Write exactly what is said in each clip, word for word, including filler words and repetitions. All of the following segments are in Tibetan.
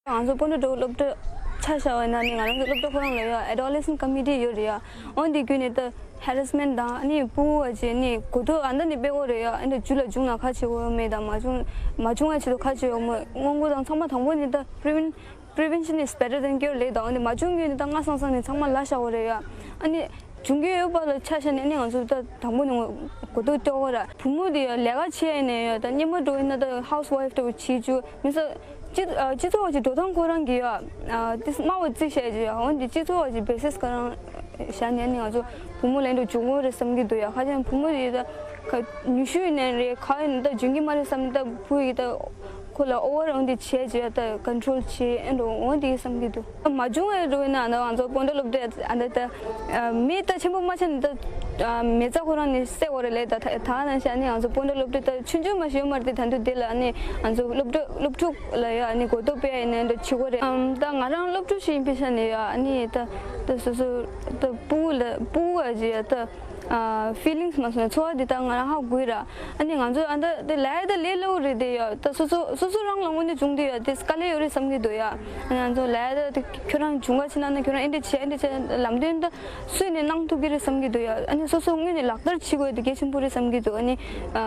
ང་ཚོ་སྤོན་ཊ་འགྲོ་སློབ་གྲྭ་ཆ་བཞག་པ་ཡིན་ན་ནི་ང་རང་ཚོ་སློབ་གྲྭ་ཁོ་རང་ལ་ཡ་adolescent committee ཡོད་རེད་ཡ། འོ་འདི་བརྒྱུད་ནས་ད་harassment དང་ནི་ཕྲུ་གུ་བ་ཅིག་ནི་གོ་ཐོས་ཨ་འདྲ་ནི་སྤེལ་དགོས་རེད་ཡ། ཨ་འདྲ་རྒྱུད་ལ་བྱུང་ན་ག་བྱེད་དགོས་མེད་དང་མ་བྱུང་མ་བྱུང་བའི་ཆེད་དུ་ག་བྱེད་དགོས་མེད་སྔོན་འགོག་དང་ཚང་མ་དང་པོ་ནི་ད་prevent prevention is better than cure ལབ་དང་འོ་འདི་མ་བྱུང་རྒྱུ་ནི་ད་སྔ་སང་སང་ནི་ཚང་མ་ལ་བཞག་དགོས་རེད་ཡ། ཨ་ནི་བྱུང་གི་ཡོད་པ་ལ་ཆ་བཞག་ནས་ནི་ང་ཚོ་ད་དང་པོ་ནས་གོ་རྟོགས་སྤྲོད་དགོས་ར། བུ་མོ་དེ་ཡང་ལས་ཀ་བྱས་ནས་ཡང་ད་སྔོན་མ་འགྲོ་ཡིན་ན་ད་housewife དུ་བྱེད་རྒྱུ་མི་ས་སྤྱི་སྤྱི་ཚོགས་ཀྱི་འགྲོ་སྟངས་ཁོ་རང་གི་ཡང་དེ་སྨྲ་བ་རྩིས་བྱས་རྒྱུ་ཡང་འོན་ཏེ་སྤྱི་ཚོགས་ཀྱི་basis ག་རང་བཞག་ནས་ནི་ང་ཚོ་བུ་མོ་ལས་འགྲོ་བྱུང་ངོ་རེད་བསམ་གྱི་འདུག་ཡ། ཁ་ཅན་བུ་མོ་དེ་ད་ཁ་ཉུང་ཤོས་ནས་རེད་ག་ཡིན་ད་འཇོན་གྱི་མ་རེད་བསམ་ནས་ད་བུ་ཡི་ད། ཁོ་ལ་over འོན་ཏེ་བྱས་རྗེས་ད་control བྱེད་ཨེ་འགྲོ་འོན་ཏེ་བསམ་གྱི་འདུག་མ་བྱུང་བའི་འགྲོ་ཡིན་ན་ཨ་ནི་ང་ཚོ་སྤོན་ཊ་སློབ་གྲྭ་ཨ་ནི་ད་མི་ད་ཆེན་པོ་མ་ཆགས་ནི་ད་མེ་བཙའ་ཁོ་རང་ནི་བསད་དགོས་རེད་ལས་ད་ད་ནང་བཞིན་ཨ་ནི་ང་ཚོ་སྤོན་ཊ་སློབ་གྲྭ་ད་ཆུང་ཆུང་མ་ཞིག་ཡོད་མ་རེད་དེ་ད་དུང་དེ་ལ་ཨ་ནི་ང་ཚོ་སློབ་གྲྭ་སློབ་ཕྲུག་ལ་ཡ་ཨ་ནི་གོ་རྟོགས་སྤེལ་ཡ་ཡིན་ན་འགྲོ་བྱེད་དགོས་རེད། ཨམ་ད་ང་རང་སློབ་ཕྲུག་ཞིག་ཡིན་པའི་ཆ་ནས་ཡ་ཨ་ནི་ད་ད་སོ་སོ་ད་ཕྲུ་གུ་ལ་ཕྲུ་གུ་ཨ་ཅེ་ཡ་ད། ཨ་feelings མ་སོང་ཚོར་བ་འདི་དག་ང་རང་ཧ་གོ་གི་ར། ཨ་ནི་ང་ཚོ་ཨ་འདི་འདི་ལས་ད་ལས་སླ་པོ་རེད་དེ་ཡ། ད་སོ་སོ་སོ་སོ་རང་ལ་དངོས་གནས་བྱུང་དུས་ཡ་དེ་དཀའ་ལས་ཡོད་རེད་བསམ་གྱི་འདུག་ཡ། ཨ་ནི་ང་ཚོ་ལས་ད་དེ་ཁྱོད་རང་བྱུང་ག་ཕྱིན་ན་ན་ཁྱོད་རང་ཨེ་འདྲ་བྱེད་ཨེ་འདྲ་བྱེད་ལམ་སྟོན་ད་སུས་ནས་གནང་ཐུབ་ཀྱི་རེད་བསམ་གྱི་འདུག་ཡ། ཨ་ནི་སོ་སོ་དངོས་གནས་ལག་བསྟར་བྱེད་དགོས་དེ་གལ་ཆེན་པོ་རེད་བསམ་གྱི་འདུག་ཨ་ནི་ཨ་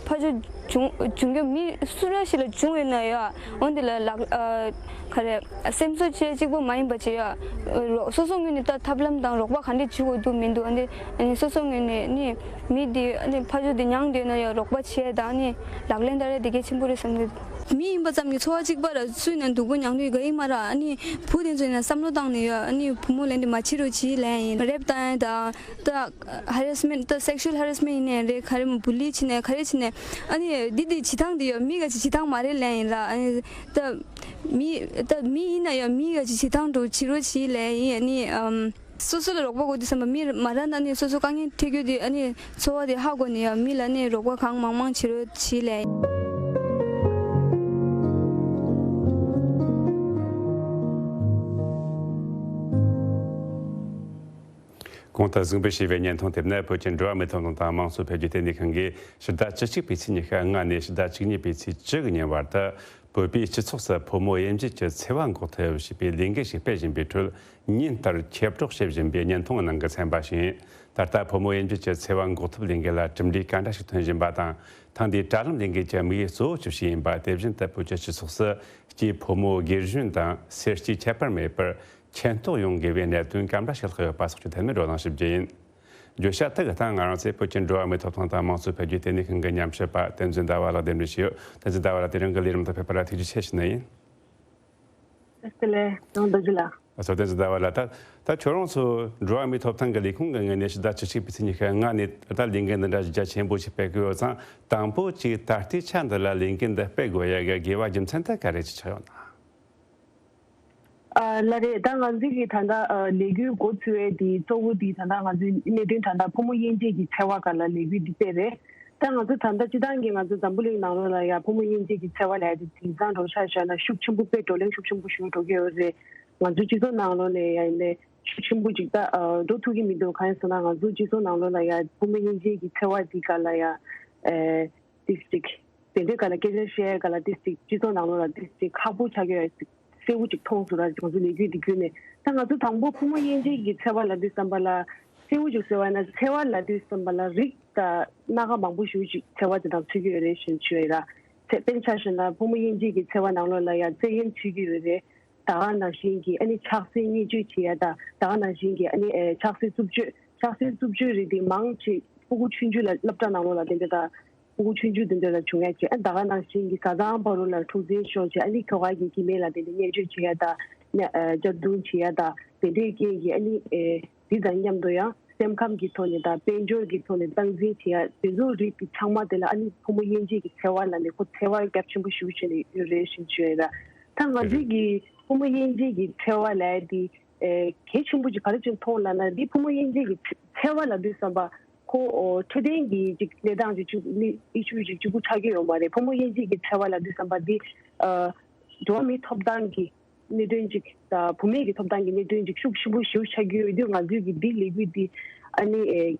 ཕར་ཚུར་བྱུང་བྱུང་རྒྱུ་མི་སུ་ར་ཞིག་ལ་བྱུང་ཡོད་ན་ཡ། འོན་ཏེ་ལ་ལག་ཨ། ག་རེ། སེམས་གསོ་བྱེད་གཅིག་པོ་མ་ཡིན་པ་བྱེད་ཡ། རོགས་སོ་སོ་ངོས་ནས་ད་ཐབས་ལམ་དང་རོགས་པ་ག་འདྲས་བྱེད་དགོས་འདུག་མི་འདུག་ཨ་ནི་ཨ་ནི་སོ་སོ་ངོས་ནས་ནི་མི་དེ་ཨ་ནི་ཕ་ཆོས་དེ་མྱངས་བསྡད་ན་ཡང་རོགས་པ་བྱེད་དང་ཨ་ནི་ལག་ལེན་བསྟར་ཡ་དེ་གལ་ཆེན་པོ་རེད་བསམ་གི། མི་ཡིན་པ་ཙམ་གྱི་འཚོ་བ་གཅིག་པ་ར་སུས་ནས་སྡུག་པོ་མྱངས་དུས་དགའ་ཡི་མ་ར། ཨ་ནི་བུ་དེ་ཚོ་ཡིན་ན་བསམ་བློ་བཏང་ནས་ཡ་ཨ་ནི་བུ་མོ་ལན་དེ་མ་བྱེད་རོགས་བྱེད་ལན་ཡིན་རེབ་བཏང་ཡ་དང་ད་harassment ད་sexual harassment ཡིན་ནའི་རེད་ག་རེ་མོ་bully བྱེད་ནའི་ག་རེ་བྱེད་ནའི་ཨ་ནི་འདི་འདི་བྱེད་སྟངས་འདི་ཡ་མི་ག་ཅིག་བྱེད་སྟངས་མ་རེད་ལན་ཡིན་ར། ཨ་ནི་ད། མི་ད་མི་ཡིན་ན་ཡང་མི་ག་ཅིག་བྱེད་སྟངས་འགྲོ་བྱེད་རོགས་བྱེད་ལས་ཡིན་ཨ་ནི་ཨམ། སོ་སོ་ལ་རོགས་པ་དགོས་དུས་ཙམ་པ་མི་མ་ར་ན་ནི་སོ་སོ་དཀའ་ངལ་འཕྲད་རྒྱུ་དེ་ཨ་ནི་འཚོ་བ་དེ་ཧ་གོ་ནས་ཡང་མི་ལ་ནི་རོགས་པ་གང་མང་མང་བྱེད་རོགས་བྱེད་ལས། གོང་དུ་གཟིགས་འབུལ་བྱས་པའི་བརྙན་ཐུང་དེ་ནི་བོད་ཀྱི་འགྲོ་བ་མིའི་ཐོབ་ཐང་དང་དམངས་གཙོ་འཕེལ་རྒྱས་ལྟེ་གནས་ཁང་གིས་ཕྱི་ཟླ་བཅུ་གཅིག་པའི་ཚེས་ཉི་ཤུ་ལྔ་ནས་ཕྱི་ཟླ་བཅུ་གཉིས་པའི་ཚེས་བཅུ་གི་ཉིན་བར་དུ། བོད་པའི་སྤྱི་ཚོགས་སུ་ཕོ་མོ་དབྱེ་འབྱེད་ཀྱི་འཚེ་བ་འགོག་ཐབས་ཞེས་པའི་ལས་འགུལ་ཞིག་སྤེལ་བཞིན་པའི་ཁྲོད་ཉིན་ལྟར་མཁས་གྲོགས་བྱེད་བཞིན་པའི་བརྙན་ཐུང་ནང་གི་ཚན་པ་ཞིག་ཡིན། ད་ལྟ་ཕོ་མོ་དབྱེ་འབྱེད་ཀྱི་འཚེ་བ་འགོག་ཐབས་ལས་འགུལ་ལ་གྲུབ་འབྲས་ག་འདྲ་ཞིག་ཐོན་བཞིན་པ་དང་། ཐེངས་འདིའི་དྲ་ལམ་ལས་འགུལ་གྱི་དམིགས་ཡུལ་གཙོ་བོ་ཅི་ཞིག་ཡིན་པ། དེ་བཞིན་དུ་བོད་ཀྱི་སྤྱི་ཚོགས་སུ་སྐྱེས་ཕོ་མོ་རྒན་གཞོན་དང་སེར་སྐྱ་ཁྱད་པར་མེད་པར་མཁྱེན་རྟོགས་ཡོང་དགོས་པའི་གནད་དོན་ག་འདྲ་ཞིག་ལྷག་ཡོད་པ་སོགས་ཀྱི་ཐད་ནས་བགྲོ་གླེང་ཞུ་རྒྱུ་ཡིན། བརྗོད་བྱ་དེ་གི་སྟེང་ང་རང་ཚོའི་བོད་ཀྱི་འགྲོ་བ་མིའི་ཐོབ་ཐང་དང་དམངས་གཙོ་འཕེལ་རྒྱས་ལྟེ་གནས་ཁང་གི་ཉམས་ཞིབ་པ་བསྟན་འཛིན་ཟླ་བ་ལགས་གདན་འདྲེན་ཞུས་ཡོད། བསྟན་འཛིན་ཟླ་བ་ལགས་དེ་རིང་གི་ལས་རིམ་དུ་ཕེབས་པར་ཐུགས་རྗེ་ཆེ་ཞུ་ནི་ཡིན། བཀྲ་ཤིས་བདེ་ལེགས་ནང་རྡོ་རྗེ་ལགས། ཨ་ཚོ་བསྟན་འཛིན་ཟླ་བ་ལགས། ད་ད་ཁྱོད་རང་ཚོ་འགྲོ་བ་མིའི་ཐོབ་ཐང་གི་ལས་ཁུངས་ཀྱི་ངོས་ནས་ཕྱི་ཟླ་བཅུ་གཅིག་པའི་ཚེས་ཉི་ཤུ་ལྔ་ནས་ད་ལས་འགུལ་འདི་འདྲ་རྒྱ་ཆེན་པོ་ཞིག་སྤེལ་གི་ཡོད་ཙང་། དང་པོ་གཅིག་ད་ལྟའི་ཆ་འདི་ལ་ལས་འགུལ་འདི་སྤེལ་དགོས་ཡ་གི་དགོས་པ་རྒྱུ་མཚན་དེ་ག་རེ་ཅིག་ཆགས་ཡོད་ན། ཨ་ལགས་རེད། ད་ང་ཚོས་ཀྱི་ད་ལྟ་ཨ་ལས་འགུལ་འགོ་ཚུགས་པའི་དེ་གཙོ་བོ་དེ་ད་ལྟ་ང་ཚོའི་གནད་དོན་ད་ལྟ་ཕོ་མོ་དབྱེ་འབྱེད་ཀྱི་འཚེ་བ་སྒང་ལ་ལས་འགུལ་འདི་སྤེལ་རེད། ད་ང་ཚོ་ད་ལྟ་སྤྱི་བཏང་གི་ང་ཚོ་འཛམ་བུ་གླིང་ནང་ལོགས་ལ་ཡ་ཕོ་མོ་དབྱེ་འབྱེད་ཀྱི་འཚེ་བ་ལབ་ཡ་དེ་དེང་སང་འགྲོ་ཆ་བཞག་ན་ཤུགས་ཆེན་པོ་དཔེ་བགྲོ་གླེང་ཤུགས་ཆེན་པོ་ཞིག་འགྲོ་གི་ཡོད་རེད། ང་ཚོའི་སྤྱི་ཚོགས་ནང་ལོགས་ལ་ཡ་ཡིན་ནའི་ཤུགས་ཆེན་པོ་ཅིག་ད་ཨ་འགྲོ་ཐུབ་ཀྱི་མི་འདུག་གང་ཡིན་ཟེར་ན་ང་ཚོའི་སྤྱི་ཚོགས་ནང་ལོགས་ལ་ཡ་ཕོ་མོ་དབྱེ་འབྱེད་ཀྱི་འཚེ་བ་འདི་སྒང་ལ་ཡ་ཨེ་ཏིག་ཏིག་དེ་འདྲའི་སྒང་ལ་སྐད་ཆ་བཤད་ཡ་སྒང་ལ་ཏིག་ཏིག་སྤྱི་ཚོགས་ནང་ལོགས་ལ་ཏིག་ཏིག་ཁག་པོ་ཆགས་ཀྱི་ཡོད་ཅིག་གསལ་པོ་ཅིག་མཐོང་སོང་ར། ང་ཚོ་ལས་འགུལ་འདི་བརྒྱུད་ནས་ད་ང་ཚོ་དང་པོ་ཕོ་མོ་དབྱེ་འབྱེད་ཀྱི་འཚེ་བ་ལབ་དུས་ཙམ་པ་ལ་གསལ་པོ་ཅིག་ཟེར་བ་ཡིན་ན་འཚེ་བ་ལབ་དུས་ཙམ་པ་ལ་རིགས་དང་སྣ་ཁ་མང་པོ་ཞེ་པོ་ཅིག་འཚེ་བ་དེ་དང་ཚུད་ཀྱི་ཡོད་རེད་ཞེས་བརྗོད་ཡོད་ར། དཔེར་ཆ་བཞག་ན་ཕོ་མོ་དབྱེ་འབྱེད་ཀྱི་འཚེ་བ་ནང་ལོགས་ལ་ཡང་བཙན་གཡེམ་ཚུད་ཀྱི་ཡོད་རེད། ད་ག་ནང་བཞིན་གྱི་ཨ་ནི་ཆགས་སྲེད་བརྙས་བཅོས་བྱེད་ཡ་དང་ད་ག་ནང་བཞིན་གྱི་ཨ་ནི་ཨེ་ཆགས་སྲེད་རྩུབ་སྤྱོད་ཆགས་སྲེད་རྩུབ་སྤྱོད་རིགས་དེ་མང་ཆེ་ཕྲུ་གུ་ཆུང་ཆུང་ལ་སློབ་གྲྭ་ནང་ལོགས་ལ་དེ་འདྲ་དང་ཕྲུ་གུ་ཆུང་ཆུང་དེ་འདྲ་ལ་བྱུང་ཡ་བྱས། ཨ་ད་ག་ནང་བཞིན་གྱི་བཟའ་ཚང་བར་ལ་འཁྲུག་འཛིང་ཤོར་བྱས་ཨ་ནི་ཁྱོ་ག་གི་སྐྱེ་དམན་ལ་དེ་འདྲ་བརྙས་བཅོས་བྱེད་ཡ་དང་ཨ་གཅར་རྡུང་བྱེད་ཡ་དང་དེ་འདྲའི་རྐྱེན་གྱིས་ཨ་ནི་ཨེ་དེ་དང་མཉམ་དུ་ཡང་སེམས་ཁམས་ཀྱི་ཐོག་ནས་དང་དཔལ་འབྱོར་གྱི་ཐོག་ནས་སྟངས་འཛིན་བྱེད་ཡ་དེ་ཚོ་རིགས་དེ་ཚང་མ་དེ་ལ་ཨ་ནི་ཕོ་མོ་དབྱེ་འབྱེད་ཀྱི་འཚེ་བ་ལབ་ནས་ཁོ་འཚེ་བ་རྒྱ་ཆེན་པོ་ཞེ་པོ་བྱས་ནས་ཡོད་རེད་ཞེས་བརྗོད་ཡོད་ར། ད་ང་ཚོའི་གི་ཕོ་མོ་དབྱེ་འབྱེད་ཀྱི་འཚེ་བ་ལབ་ཡ་དེ་ཨེ་གལ་ཆེན་པོ་ཅིག་ག་རེ་བྱས་མཐོང་ལབ་ན་འདི་ཕོ་མོ་དབྱེ་འབྱེད་ཀྱི་འཚེ་བ་ལབ་དུས་ཙམ་པ་ཁོ་འཕྲོད་བསྟེན་གྱི་ཅིག་གནས་སྟངས་ཅིག་ཅིག་ནི་ཨི་ཤུ་ཅིག་གཅིག་པུ་ཆགས་ཀྱི་ཡོད་མ་རེད། ཕོ་མོ་དབྱེ་འབྱེད་ཀྱི་འཚེ་བ་ལབ་དུས་ཙམ་པ་འདི་ཨ་འགྲོ་བ་མིའི་ཐོབ་ཐང་གི་གནད་དོན་ཅིག་དང་བུད་མེད་ཀྱི་ཐོབ་ཐང་གི་གནད་དོན་ཅིག་ཤུགས་ཆེན་པོ་ཞེ་པོ་ཆགས་ཀྱི་ཡོད་དུས་ང་ཚོའི་གི་འདི་ལས་འགུལ་འདི་ཨ་ནི་ཨེ་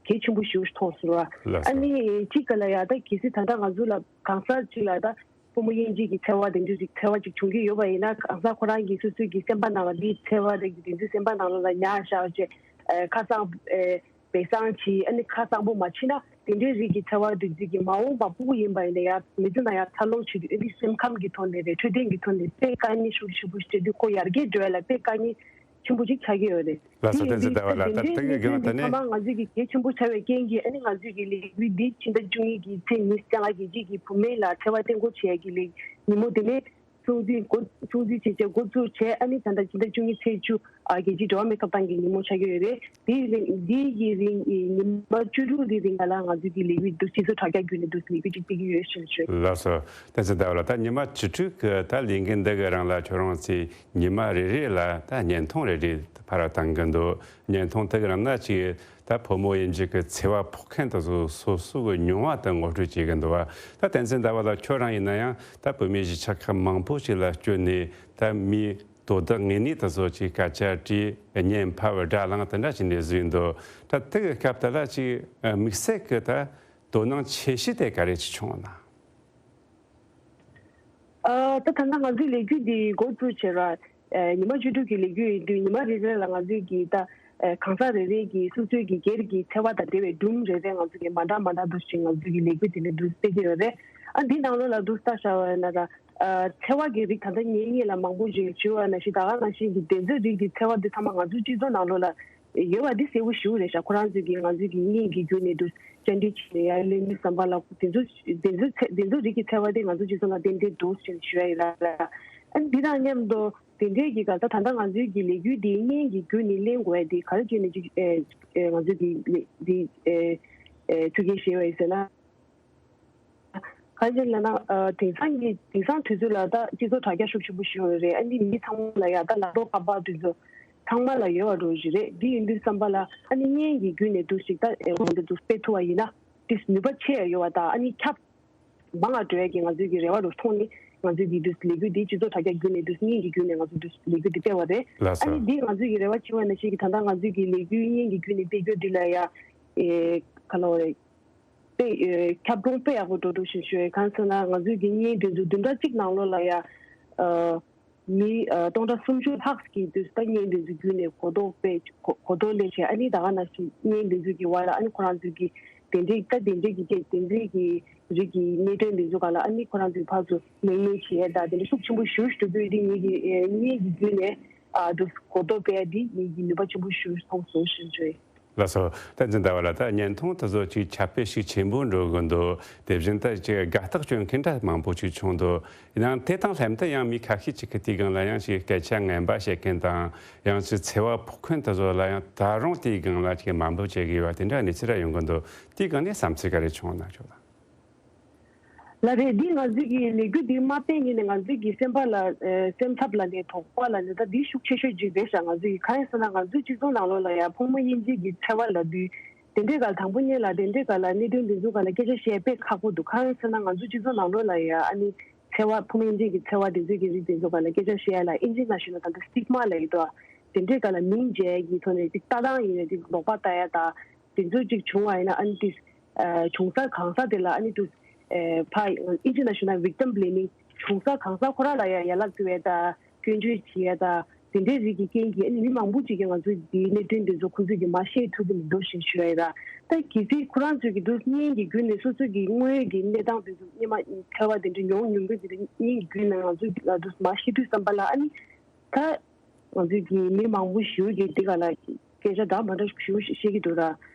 གལ་ཆེན་པོ་ཞེ་པོ་ཞིག་མཐོང་སོང་ར། ལགས་སོ། ཨ་ནི་གཅིག་ག་ལ་ཡ་ད་གལ་སྲིད་ད་ལྟ་ང་ཚོ་ལ་གང་ཟག་ཅིག་ལ་ད་ ཕོ་མོ་དབྱེ་འབྱེད་ཀྱི་འཚེ་བ་དེ་འདྲ་ཞིག་འཚེ་བ་ཅིག་བྱུང་གི་ཡོད་པ་ཡིན་ན། གང་ཟག་ཁོ་རང་གིས་སོ་སོའི་གི་སེམས་པ་ནང་ལ་དེའི་འཚེ་བ་དེ་གི་དེ་ཚོའི་སེམས་པ་ནང་ལ་ཉར་བཞག་བྱས། ཨ། ཁ་སང་། ཨ། སྦས་གསང་བྱས། ཨ་ནི་ཁ་གཙང་པོ་མ་བྱས་ན། དེ་འདྲའི་རིགས་ཀྱི་འཚེ་བ་དེ་ཚོ་གི་མ་འོངས་པ་ཕྲུ་གུ་ཡིན་པ་ཡིན་ན་ཡང་མི་ཚེ་ནང་ཡང་འཚར་ལོངས་བྱེད་དུས། ཨ་ནི་སེམས་ཁམས་ཀྱི་ཐོག་ནས་རེད། འཕྲོད་བསྟེན་གྱི་ཐོག་ནས་དཔེ་དཀའ་ངལ་ཤུགས་ཆེ་པོ་ཞིག་འཕྲད་དུས། ཁོ་ཡར་རྒྱས་འགྲོ་ཡ་ལ་དཔེ་དཀའ་ངལ་ཆེན་པོ་ཅིག་ཆགས་ཀྱི་ཡོད་རེད། ལགས་སོ། དེ་ཡིན་དུས་བསྟན་འཛིན་ཟླ་བ་ལགས། ད་དེ་འདྲའི་ལྟ་གི་གནད་དོན་དེ་ཚང་མ་ང་ཚོས་ཀྱི་གལ་ཆེན་པོ་ཆགས་པའི་རྐྱེན་གྱིས། ཨ་ནི་ང་ཚོས་ཀྱི་ལས་འགུལ་འདི་ཕྱི་ཟླ་བཅུ་གཉིས་ཀྱི་ཚེས་ཉི་ཤུ་རྩ་ལྔ་གི་རྗེས་ཀྱི་བུད་མེད་ལ་འཚེ་བ་གཏན་འགོག་བྱེད་ཡ་གི་ལས་ཉིན་མོ་དེ་ནས་སྲུང་བརྩི་འགོ་སྲུང་བརྩི་བྱེད་ཆེད་འགོ་བཙུགས་བྱས། ཨ་ནི་ད་ལྟ་ཕྱི་ཟླ་བཅུ་གཉིས་ཚེས་བཅུ། ཨ། རྒྱལ་སྤྱིའི་འགྲོ་བ་མིའི་ཐོབ་ཐང་གི་ཉིན་མོ་ཆགས་ཀྱི་ཡོད་རེད། དེའི་རིང་འདི་ཡི་རིང་ཉི་མ་བཅུ་དྲུག་དེའི་རིང་ལ་ང་ཚོས་ཀྱི་ལས་འགུལ་འདི་སྤྱི་ཚོགས་དྲ་རྒྱ་བརྒྱུད་ནས་འདུག་ལས་འགུལ་ཅིག་སྤེལ་གྱི་ཡོད་ཞེས་ཞུས། ལགས་སོ། བསྟན་འཛིན་ཟླ་བ་ལགས། ད་ཉི་མ་བཅུ་དྲུག་གི་ད་ལས་འགུལ་འདི་གི་རིང་ལ་ཁྱོད་རང་ཚོས་ཉི་མ་རེ་རེ་ལ་ད་བརྙན་ཐུང་རེ་རེ་ཕར་བཏང་གི་འདུག་བརྙན་ཐུང་དེ་གི་ནང་ན་ཅིག་ད་ཕོ་མོ་དབྱེ་འབྱེད་ཀྱི་འཚེ་བ་ཕོག་མཁན་དེ་ཚོ་སོ་སོ་གི་མྱོང་བ་དེ་ངོ་སྤྲོད་བྱེད་ཀྱི་འདུག་བ། ད་བསྟན་འཛིན་ཟླ་བ་ལགས། ཁྱོད་རང་ཡིན་ན་ཡང་ད་བོད་མིའི་གཞིས་ཆགས་ཁག་མང་པོ་ཞིག་ལ་བསྐྱོད་ནས། ད་མིའི་དོ་བདག་ངོས་ནས་དེ་ཚོ་ཅིག་སྐད་ཆ་དྲིས། བརྙན་ཕབ། སྒྲ་བླངས། དེ་འདྲ་བྱས་ནས་བཟོས་འདུག་ད་དེ་གི་སྐབས་དེ་ལ་ཅིག་དམིགས་བསལ་གྱི་ད་དོ་སྣང་ཆེ་ཤོས་དེ་ག་རེ་ཅིག་བྱུང་ན། ཨ། ད་ད་ལྟ་ང་ཚོའི་ལས་འགུལ་འདི་འགོ་བཙུགས་བྱས་ར། ཨ། ཉི་མ་བཅུ་དྲུག་གི་ལས་འགུལ་ཡིན་དུས། ཉི་མ་རེ་རེ་ལ་ང་ཚོས་ཀྱི་ད། ཨ། གང་ཟག་རེ་རེ་གིས་སོ་སོའི་གི་སྒེར་གྱི་འཚེ་བ་དང་འབྲེལ་བའི་སྒྲུང་རེ་རེ་ང་ཚོ་གི་མ་འདྲ་མ་འདྲ་འདུག་ཅིག་ང་ཚོའི་གི་ལས་འགུལ་དེ་ནས་འདུག་སྤེལ་གྱི་ཡོད་རེད། ཨ། འདི་ནང་ལོགས་ལ་འདུག་ལྟ་བྱ་བ་ན་ར། ཨ། འཚེ་བ་གི་རིགས་ད་ལྟ་ངས་སྔོན་ལ་མང་པོ་ཞིག་ཞུས་པ་ནང་བཞིན། ད་ག་ནང་བཞིན་གྱི་དེ་ཚོའི་རིགས་ཀྱི་འཚེ་བ་འདི་ཚང་མ་ང་ཚོའི་སྤྱི་ཚོགས་ནང་ལོགས་ལ་ཡོད་པ་འདི་གསལ་པོ་ཞེ་པོ་རེད་ཤག་ཁོ་རང་ཚོས་ཀྱིས་ང་ཚོའི་གི་བརྙན་གྱི་བརྒྱུད་ནས་འདུག་བཅར་འདྲི་བྱས་ནས། ཡར་ལེན་མི་བསམ་པ་ལ། དེ་ཚོ་དེ་ཚོ་ཚེ་དེ་ཚོ་རིགས་ཀྱི་འཚེ་བ་དེ་ང་ཚོ་སྤྱི་ཚོགས་ནང་ཏན་ཏན་འདུག་ཅེས་ཞུ་ཡ་ཡིན་ལ། ཨ་ནི་འདི་དང་མཉམ་དུ་དེ་འདྲའི་གི་ག་ད་ད་ལྟ་ང་ཚོའི་གི་ལས་འགུལ་འདིའི་བརྙན་གྱི་བརྒྱུད་ནས་ལེན་དགོས་ཡ་དེ་ག་རེ་བྱས་ནས་ཅིག་ཨེ་ཨེ་ང་ཚོའི་གི་ལས་འདི་ཨེ་ཨེ་ཐུགས་འགན་བཞེས་པ་ཡིན་ཟེར་ན། གང་ཡིན་ལབ་ན། ཨ། དེང་སང་གི་དེང་སང་དུས་ཚོད་ལ་ད་སྤྱི་ཚོགས་དྲ་རྒྱ་ཤུགས་ཆེན་པོ་ཞིག་ཡོད་རེད། ཨ་ནི་མི་ཚང་མ་ལ་ཡ་ད་ལག་ཐོགས་ཁ་པར་དེ་ཚོ་ཚང་མ་ལ་ཡོད་པ་འདྲ་ཞིག་རེད། འདི་ཡིན་དུས་ཙམ་པ་ལ། ཨ་ནི་བརྙན་གྱི་བརྒྱུད་ནས་འདུག་ཅིག་ད་ཨེ་འོ་འདི་འདུག་སྤེལ་ཐུབ་པ་ཡིན་ན། དེ་ནུས་པ་ཆེ་ཡ་ཡོད་པ་དང་། ཨ་ནི་ཁྱབ་མང་ང་འགྲོ་ཡ་གི་ང་ཚོའི་གི་རེ་བ་རུ་མཐོང་ནས། ང་ཚོའི་གི་འདུག་ལས་འགུལ་འདི་སྤྱི་ཚོགས་དྲ་རྒྱ་བརྒྱུད་ནས་འདུག་བརྙན་གྱི་བརྒྱུད་ནས་ང་ཚོས་འདུག་ལས་འགུལ་འདི་སྤེལ་བ་རེད། ལགས་ཨ་སོ། ནི་འདི་ང་ཚོའི་གི་རེ་བ་བྱེད་པ་ནང་བཞིན་གྱི་ད་ལྟ་ང་ཚོའི་གི་ལས་འགུལ་བརྙན་གྱི་བརྒྱུད་ནས་སྤེལ་རྒྱུ་འདི་ལ་ཡ། ཨེ་ག་ལབ་དགོས་རེད། དཔེ་ཨེ་ཁྱབ་ཁོངས་དཔེ་ཡག་པོ་འགྲོ་འགྲོ་བཞིན་ཞུ་ཡ། གང་ཟེར་ན་ང་ཚོའི་གི་བརྙན་དེ་ཚོ་བདུན་ཕྲག་གཅིག་ནང་ལོགས་ལ་ཡ། ཨ། མི་ཨ་སྟོང་ཕྲག་སུམ་ཅུ་ལྷག་གིས་དུས་ད་བརྙན་དེ་ཚོ་བརྒྱུད་ནས་གོ་རྟོགས་སྤེལ། གོ་གོ་རྟོགས་སླེབས་བྱས། ཨ་ནི་ད་ག་ནང་བཞིན་བརྙན་དེ་ཚོ་གི་བར་ལ། ཨ་ནི་ཁོ་རང་ཚོའི་གི་དེ་འདྲའི་ད་དེ་འདྲའི་གི་སྐད་དེ་འདྲའི་གི་རིགས་ཀྱི་གནད་དོན་དེ་ཚོ་ག་ལ། ཨ་ནི་ཁོ་རང་ཚོའི་ཕར་ཚུར་གླེང་མོལ་བྱེད་ཡས་དང་དེ་འདྲ་ཤུགས་ཆེན་པོ་ཞེ་པོ་ཞིག་འགྲོ་གི་ཡོད་དེ། ངེད་ཀྱི་ཨེ་བརྙན་གྱི་བརྒྱུད་ནས་ཨ་འདུག་གོ་རྟོགས་སྤེལ་ཡས་འདི་ངེད་ཀྱི་ནུས་པ་ཆེན་པོ་ཞིག་མཐོང་སོང་ཞེས་བརྗོད། ལགས་སོ། བསྟན་འཛིན་ཟླ་བ་ལགས། ད་བརྙན་ཐུང་དེ་ཚོ་ཅིག་ཁྱབ་སྤེལ་ཤུགས་ཆེན་པོ་འགྲོ་གི་འདུག་དེ་བཞིན་ད་ཅིག་དགའ་རྟགས་སྐྱོན་མཁན་འདྲ་མང་པོ་ཅིག་བྱུང་འདུག་ཡིན་ནའང་དེ་དང་ལྷན་དུ་ཡང་མི་ཁ་ཤས་ཅིག་གིས་དེའི་སྒང་ལ་ཡང་ཅིག་སྐད་ཆ་ངན་པ་བཤད་མཁན་དང་། ཡང་ཅིག་འཚེ་བ་ཕོག་མཁན་དེ་ཚོ་ལ་ཡང་ད་རུང་དེའི་སྒང་ལ་ཅིག་དམའ་འབེབས་བྱེད་ཀྱི་ཡོད་པ་དེ་འདྲ་གནས་ཚུལ་ར་ཡོང་གི་འདུག་དེའི་སྒང་ནས་བསམ་ཚུལ་ག་རེ་བྱུང་ན་ཆོག་ལ། ལགས་རེད། འདི་ང་ཚོའི་གི་ལས་འགུལ་འདི་མ་སྤེལ་སྔོན་ནས་ང་ཚོའི་གི་སེམས་པ་ལ་ཨེ་སེམས་འཚབ་ལབ་ནས། དོགས་པ་ལབ་ནས། ད་འདི་ཤུགས་ཆེ་ཤོས་ཅིག་རེད་ཤག་ང་ཚོའི་གི། གང་ཡིན་ཟེར་ན་ང་ཚོའི་སྤྱི་ཚོགས་ནང་ལོགས་ལ་ཡ་ཕོ་མོ་དབྱེ་འབྱེད་ཀྱི་འཚེ་བ་ལབ་དུས། དེ་འདྲའི་སྒང་དང་པོ་ཉིད་ལ་དེ་འདྲའི་སྒང་ལ་གནད་དོན་འདི་ཚོའི་སྒང་ལ་སྐད་ཆ་བཤད་དཔེ་ཁག་པོ་འདུག་གང་ཡིན་ཟེར་ན་ང་ཚོའི་སྤྱི་ཚོགས་ནང་ལོགས་ལ་ཡ་ཨ་ནི་འཚེ་བ། ཕོ་མོ་དབྱེ་འབྱེད་ཀྱི་འཚེ་བ་དེ་ཚོའི་གི་རིགས་དེ་ཚོའི་སྒང་ལ་སྐད་ཆ་བཤད་ཡ་ལ་ཨིན་ཇི་ནང་བཤད་ན་ད་ལྟ་སི་ཊིག་མ་ལབ་ཀྱི་འདུག་དེ་འདྲའི་སྒང་ལ་མིང་བརྗེ་ཡ་གི་ཐོག་ནས་ཅིག་ལྟ་སྟངས་ཡིན་ན་ཅིག་ལོག་པ་ལྟ་ཡ་དང་། དེ་ཚོ་གཅིག་བྱུང་བ་ཡིན་ན། ཨ་ནི་དེ་ཨ་བྱུང་ས་གང་ཟག་དེ་ལ་ཨ་ནི་དུ་ཨ་ཕ་ཨིན་ཇི་ནང་ཞུ་ན་victim blaming། བྱུང་ས་གང་ཟག་ཁོ་རང་ལ་ཡ་ཡ་ལ་བརྩི་བ་དང་སྐྱོན་བརྗོད་བྱེད་ཡ་དང་། དེ་འདྲའི་རིགས་ཀྱི་རྐྱེན་གྱིས། ཨ་ནི་མི་མང་པོ་ཅིག་གིས་ང་ཚོའི་འདིའི་གནད་དོན་དེ་ཚོ་ཁོ་ཚོས་ཀྱིས་མར་ཤེས་ཐུབ་ཀྱི་མི་འདུག་ཞེས་ཞུ་ཡ་ཡིན་ར། ད་གལ་སྲིད་ཁོ་རང་ཚོས་ཀྱིས་དུ་བརྙན་གྱི་བརྒྱུད་ནས་སོ་སོ་གི་དངོས་ཡོད་ཀྱི་གནས་སྟངས་དེ་ཚོ་སྔོན་མ་འཚེ་བ་དེ་འདྲ་མྱོང་མྱོང་མཁན་དེ་འདྲ་བརྙན་གྱི་བརྒྱུད་ནས་ང་ཚོ་ལ་དུ་མར་ཤེས་དུས་ཙམ་པ་ལ། ཨ་ནི་ད་ང་ཚོས་ཀྱི་མི་མང་པོ་ཞིག་གིས་དེ་ག་ལ་སྐད་ཆ་འདྲ་མ་འདྲ་ཞིག་བཤད་ཀྱི་འདུག་ར།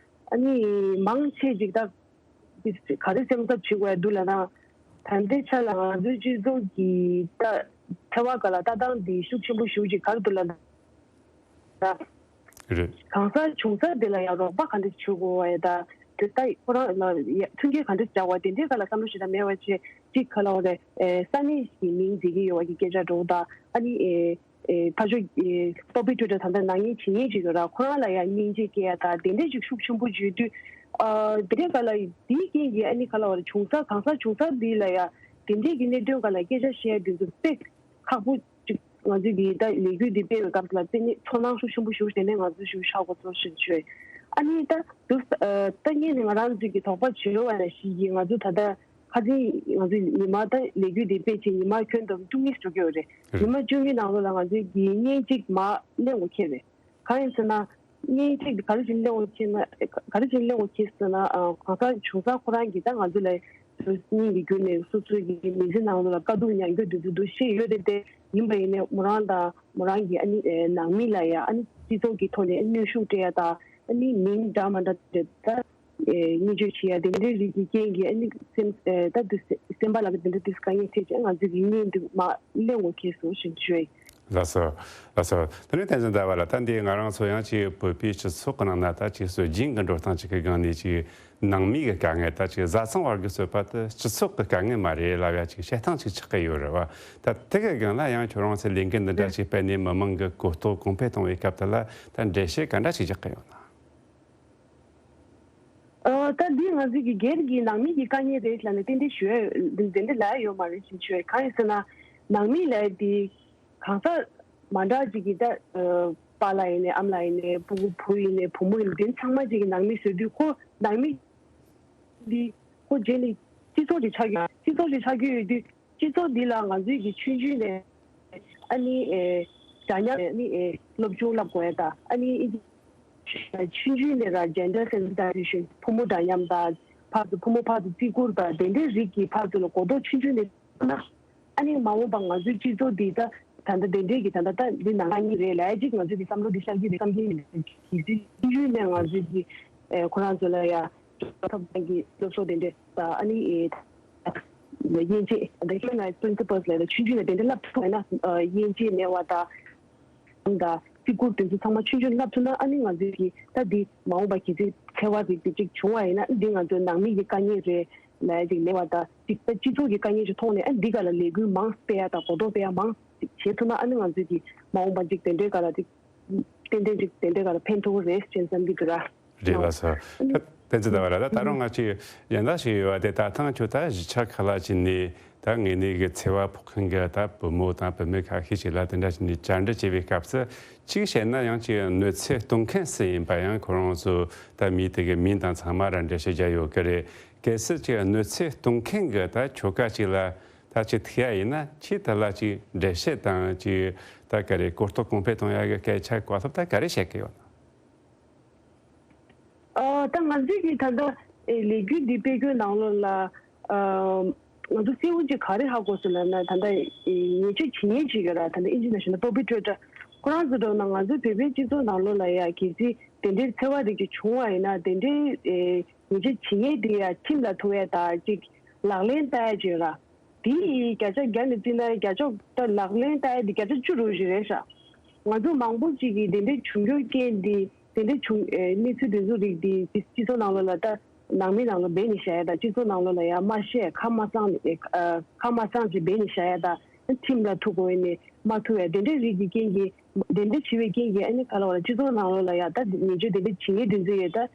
ཨ་ནི་མང་ཆེ་ཅིག་ད་ག་རེ་སེམས་འཚབ་བྱེད་དགོས་འདུག་ལབ་ན། ད་ལྟའི་ཆ་ལ་ང་ཚོའི་སྤྱི་ཚོགས་ཀྱི་ད་འཚེ་བ་སྒང་ལ་ལྟ་སྟངས་འདི་ཤུགས་ཆེན་པོ་ཞིག་ཅིག་ག་རེ་འདུག་ལབ་ན། རེད། གང་ཟག་བྱུང་ས་དེ་ལ་ཡང་རོགས་པ་ག་འདྲ་བྱེད་དགོས་པ་ཡ་དང་། དེ་ལྟ་ཁོ་རང་ལ་ཡ་མཐུན་རྐྱེན་ག་འདྲ་སྦྱར་བ་དེ་འདྲའི་སྒང་ལ་བསམ་བློ་ཞེ་དྲག་མེད་པ་བྱས། གཅིག་ག་ལབ་དགོས་རེད། ཨེ་ས་གནས་ཀྱི་མིང་འཛིན་གྱི་ཡོད་པ་གི་སྐད་ཆ་འདྲ་བོ་དང་། ཨ་ནི་ཨེ་ཨེ་ཕར་ཕྱོགས་ཨེ་ཏོག་དབྱིབས་དྲུད་འཁོར་ད་ལྟ་ན་མཁན་བྱེད་མཁན་ཅིག་ཡོད་ར། ཁོ་རང་ལ་ཡང་སྙིང་རྗེ་སྐྱེ་ཡ་དང་དེ་འདྲའི་ཅིག་ཤུགས་ཆེན་པོ་བརྗོད་དུས། ཨ་དེ་འདྲའི་སྒང་ལ་དེའི་རྐྱེན་གྱིས་ཨ་ནི་ག་ལབ་དགོས་རེད། བྱུང་ས་གང་ཟག་བྱུང་ས་འདི་ལ་ཡང་དེ་འདྲའི་གི་གནད་དོན་སྒང་ལ་སྐད་ཆ་བཤད་དུས་ཚོད་དཔེ་ཁག་པོ་ཅིག་ང་ཚོས་འདི་ད་ལས་འགུལ་འདི་སྤེལ་བའི་སྐབས་ལ་དཔེ་ནི་ཚོར་སྣང་ཤུགས་ཆེན་པོ་ཞིག་དེ་ནས་ང་ཚོ་ཞིག་ཤར་དགོས་ཚོར་ཞིག་བྱོས། ཨ་ནི་ད་དུ་ཨ་ད་ངས་ནི་ང་རང་ཚོའི་གི་དོགས་པ་བྱེད་རོགས་ན་ཞིག་གིས་ང་ཚོ་ད་ལྟ་ ཁ་སང་ང་ཚོའི་ཉི་མ་ད་ལས་འགུལ་འདི་སྤེལ་ཕྱིན་ཉི་མ་ཁྱོན་བསྡོམས་བཅུ་གཉིས་འགྲོ་གི་ཡོད་རེད། རེད། ཉི་མ་བཅུ་གཉིས་ནང་ལོགས་ལ་ང་ཚོའི་གི་བརྙན་གཅིག་མར་གླེང་དགོས་ཁེལ་རེད། གང་ཡིན་ཟེར་ན། བརྙན་གཅིག་འདི་ག་རེ་བྱས་ནས་གླེང་དགོས་ཁེལ་ན། ག་རེ་བྱས་ནས་གླེང་དགོས་ཁེལ་ཟེར་ན། ཨ། གང་ཟག་བྱུང་ས་ཁོ་རང་གིས་ད་ང་ཚོ་ལ་བརྙན་གྱི་བརྒྱུད་ནས་སོ་སོའི་གི་མི་ཚེ་ནང་ལོགས་ལ་དཀའ་སྡུག་མྱངས་རྒྱུ་དེ་ཚོ་འདུག་ཤེས་ཡོད་རེད་དེ། ཡིན་པ་ཡིན་ནའི་མོ་རང་དང་མོ་རང་གི་ཨ་ནི་ཨེ་ནང་མི་ལ་ཡ་ཨ་ནི་སྤྱི་ཚོགས་ཀྱི་ཐོག་ནས་གནོན་ཤུགས་སྤྲད་ཡ་དང་། ཨ་ནི་མིང་འདྲ་མ་འདྲ་དེ་ད་ཨེ་བརྙས་བཅོས་བྱེད་ཡ་དེ་འདྲའི་རིགས་ཀྱི་རྐྱེན་གྱིས་ཨ་ནི་སེམས་ཨེ་ད་དེ་སེམས་པ་ལ་དེ་འདྲ་དེ་དཀའ་ངལ་འཕྲད་བྱས། ང་ཚོས་ཀྱི་བརྙན་དེ་མར་གླེང་དགོས་ཁེལ་སོང་ཞེས་ཞུ་ཡ་ཡིན། ལགས་སོ། ལགས་སོ། དེ་ནས་བསྟན་འཛིན་ཟླ་བ་ལགས། ད་འདི་ང་རང་ཚོ་ཡང་ཅིག་བོད་པའི་སྤྱི་ཚོགས་ཀྱི་ནང་ན་ད་ཅིག་སྲོལ་རྒྱུན་གྱི་འགྲོ་སྟངས་ཅིག་གི་སྒང་ནས་ཅིག་ནང་མི་གི་དཀའ་ངལ། ད་ཅིག་བཟའ་ཚང་བར་གྱི་རྩོད་པ་དེ་སྤྱི་ཚོགས་ཀྱི་དཀའ་ངལ་མ་རེད་ལབ་ཡ་ཅིག་བཤད་སྟངས་ཅིག་ཆགས་ཀྱི་ཡོད་རེད་བ། ད་དེ་གི་སྒང་ལ་ཡང་ཁྱོད་རང་ཚོའི་ལས་འགུལ་འདི་འདྲ་ཅིག་སྤེལ་ནས་མི་མང་གི་གོ་རྟོགས་གོང་འཕེལ་གཏོང་བའི་སྐབས་དེ་ལ་ད་འགྲེལ་བཤད་ག་འདྲ་ཅིག་རྒྱག་གི་ཡོད་ན། ཨ། ད་འདི་ང་ཚོའི་གི་སྒེར་གྱི་ནང་མི་གི་དཀའ་ངལ་རེད་ལབ་ནས་ཏན་ཏན་ཞུ་ཡ་དེ་འདྲ་ལབ་ཡ་ཡོད་མ་རེད་ཞེས་ཞུ་ཡ། གང་ཡིན་ཟེར་ན། ནང་མི་ལབ་ཡ་དེ་གང་ཟག་མ་འདྲ་ཅིག་གིས་ད་ཨ་པཱ་ལགས་ཡིན་ནའི་ཨ་མ་ལགས་ཡིན་ནའི་སྤུ་གུ་བུ་ཡིན་ནའི་བུ་མོ་ཡིན་ནའི་དེ་ཚང་མ་ཅིག་གི་ནང་མི་བཟོས་དུས། ཁོ་ནང་མི་འདི་ཁོ་རྗེས་ནས་སྤྱི་ཚོགས་ཅིག་ཆགས་ཀྱི་ཡོད། སྤྱི་ཚོགས་ཅིག་ཆགས་ཀྱི་ཡོད་དུས། སྤྱི་ཚོགས་འདི་ལ་ང་ཚོས་ཀྱི་ཆུང་ཆུང་ནས་ཨ་ནི་ཨེ་འདྲ་མཉམ། ཨ་ནི་ཨེ་སློབ་སྦྱོང་བསླབ་དགོས་ཡ་དང་། ཨ་ནི་ཨིན་ཇི། ཆུང་ཆུང་ནས་ར་gender sensitization། ཕོ་མོ་འདྲ་མཉམ་དང་། ཕར་ཚུར་ཕོ་མོ་ཕར་ཚུར་བརྩི་བཀུར་དང་དེ་འདྲའི་རིགས་ཀྱི་ཕར་ཚུར་ལ་གོ་རྟོགས་ཆུང་ཆུང་ནས་ཐོབ་ན། ཨ་ནི་མ་འོངས་པ་ང་ཚོའི་སྤྱི་ཚོགས་འདི་ད་ད་ལྟ་དེ་འདྲའི་གི་ད་ལྟ་ད་འདི་ནང་ལ་གཉིས་རེད་ལབ་ཡ་ཅིག་ང་ཚོས་འདི་བསམ་བློ་འདི་བཤད་ཀྱི་རེད་བསམ་གྱི་ཡིན། གལ་སྲིད་ཆུང་ཆུང་ནས་ང་ཚོས་འདི་ཨེ་ཁོ་རང་ཚོ་ལ་ཡ་ཐོབ་ཐང་གི་སློབ་གསོ་དེ་འདྲ་དང་། ཨ་ནི་ཨེ་དབྱེ་འབྱེད་དང་། human rights principles ལབ་ཡ་ཆུང་ཆུང་ནས་དེ་འདྲ་བསླབ་ཐུབ་པ་ཡིན་ན། ཨ། དབྱེ་འབྱེད་མེད་པ་དང་། དང་བརྩི་བཀུར་དེ་ཚོ་ཚང་མ་ཆུང་ཆུང་བསླབ་ཐུབ་ན། ཨ་ནི་ང་ཚོས་ཀྱི་ད་འདི་མ་འོངས་པ་གལ་སྲིད་འཚེ་བ་རིགས་དེ་གཅིག་བྱུང་བ་ཡིན་ན། འདི་ང་ཚོའི་ནང་མི་གི་དཀའ་ངལ་རེད་ལབ་ཡ་ཅིག་མེད་པ་དང་། ཅིག་ད་སྤྱི་ཚོགས་ཀྱི་དཀའ་ངལ་ཞིག་མཐོང་ནས། ཨ། འདི་ག་ལ་ལས་འགུལ་མང་སྤེལ་ཡ་དང་གོ་རྟོགས་སྤེལ་ཡ་མང་ཅིག་བྱེད་ཐུབ་ན། ཨ་ནི་ང་ཚོས་ཀྱི་མ་འོངས་པ་ཅིག་དེ་འདྲའི་ག་ལ་ཅིག་ཏན་ཏན་ཅིག་དེ་འདྲའི་ག་ལ་ཕན་ཐོགས་རེད་ཅེས་བསམ་གྱི་འདུག་ར། རེད་ལགས་སོ། ད་བསྟན་འཛིན་ཟླ་བ་ལགས། ད་ད་རུང་ང་ཅིག་ཡན་ལག་ཞིག་ཡོད་པ་དེ། ད་ཐེངས་ཁྱོད་ད་གཞིས་ཆགས་ཁག་ལ་ཕྱིན་ནས་ད་དངོས་གནས་ཀྱི་འཚེ་བ་ཕོག་མཁན་གྱི་ད་བུ་མོ་དང་བུད་མེད་ཁ་ཤས་ཤིག་ལ་དེ་འདྲ་བྱས་ནས་བཅར་འདྲི་བྱེད་པའི་སྐབས་སུ། གཅིག་བཤད་ན་ཡང་ཅིག་གནོད་འཚེ་གཏོང་མཁན་སུ་ཡིན་པ་ཡང་ཁོ་རང་ཚོ་ད་མིའི་དེ་གི་མིང་དང་ཚང་མ་ར་འགྲེལ་བཤད་རྒྱག་ཡོད་ཀྱི་རེད། གལ་སྲིད་ཅིག་གནོད་འཚེ་གཏོང་མཁན་གྱི་ད་ཁྱོ་ག་ཅིག་ལ་ད་ཅིག་ཐུག་ཡ་ཡིན་ན། ཁྱེད་དེ་ལ་ཅིག་འགྲེལ་བཤད་དང་ཅིག་ད་ག་རེ་གོ་རྟོགས་གོང་འཕེལ་གཏོང་ཡ་གི་སྐད་ཆ་གོ་ཐོབ་ད་ག་རེ་བཤད་ཀྱི་ཡོད་ན། ཨ། ད་ང་ཚོས་ཀྱི་ད་ལྟ་ཨེ་ལས་འགུལ་འདི་སྤེལ་རྒྱུའི་ནང་ལོགས་ལ། ཨ། ང་ཚོ་གསལ་བོ་ཅིག་ག་རེ་ཧ་གོ་སོང་ལབ་ན། ད་ལྟ་ཨེ་ཉེས་ཆད་ཇི་སྙེད་ཅིག་ཡོད་ར། ད་ལྟ་ཨིན་ཇི་ནང་བཤད་ན་perpetrator། ཁོ་རང་ཚོ་འགྲོ་ན། ང་ཚོའི་བོད་པའི་སྤྱི་ཚོགས་ནང་ལོགས་ལ་ཡ་གལ་སྲིད་དེ་འདྲའི་འཚེ་བ་རིགས་ཅིག་བྱུང་བ་ཡིན་ན། དེ་འདྲའི་ཨེ་ཉེས་ཆད་ཇི་སྙེད་དེ་ཡ་ཁྲིམས་ལ་ཐུག་ཡ་དང་ཅིག་ལག་ལེན་བསྟར་ཡ་ཅིག་ཡོད་ར། དེའི་བརྒྱ་ཆ་བརྒྱ་ནས་བརྩིས་ན། བརྒྱ་ཆ་ད་ལག་ལེན་བསྟར་ཡ་དེ་བརྒྱ་ཆ་བཅུ་རུ་ཞིག་རེད་ཤག་ང་ཚོ་མང་པོ་ཅིག་གིས་དེ་འདྲའི་བྱུང་རྒྱུ་རྐྱེན་འདི། དེ་འདྲའི་བྱུང་ཨེ་གནས་ཚུལ་དེ་ཚོ་རིགས་འདི་སྤྱི་སྤྱི་ཚོགས་ནང་ལོགས་ལ་ད་ནང་མི་ནང་ལ་སྦས་ནས་བཞག་ཡ་དང་། སྤྱི་ཚོགས་ནང་ལོགས་ལ་ཡ་མ་བཤད། ཁ་མ་གསང་ནས་ཨ་ཁ་མ་གསང་ཅིག་སྦས་ནས་བཞག་ཡ་དང་། ཁྲིམས་ལ་ཐུག་དགོས་ནས་མ་ཐུག་ཡ། དེ་འདྲའི་རིགས་ཀྱི་རྐྱེན་གྱིས། དེ་འདྲ་བྱས་པའི་རྐྱེན་གྱིས་ཨ་ནི་ག་ལབ་དགོས་རེད། སྤྱི་ཚོགས་ནང་ལོགས་ལ་ཡ་ད་ཉེས་སྤྱོད་དེ་འདྲ་བྱེད་མཁན་དེ་ཚོ་ཡ་ད་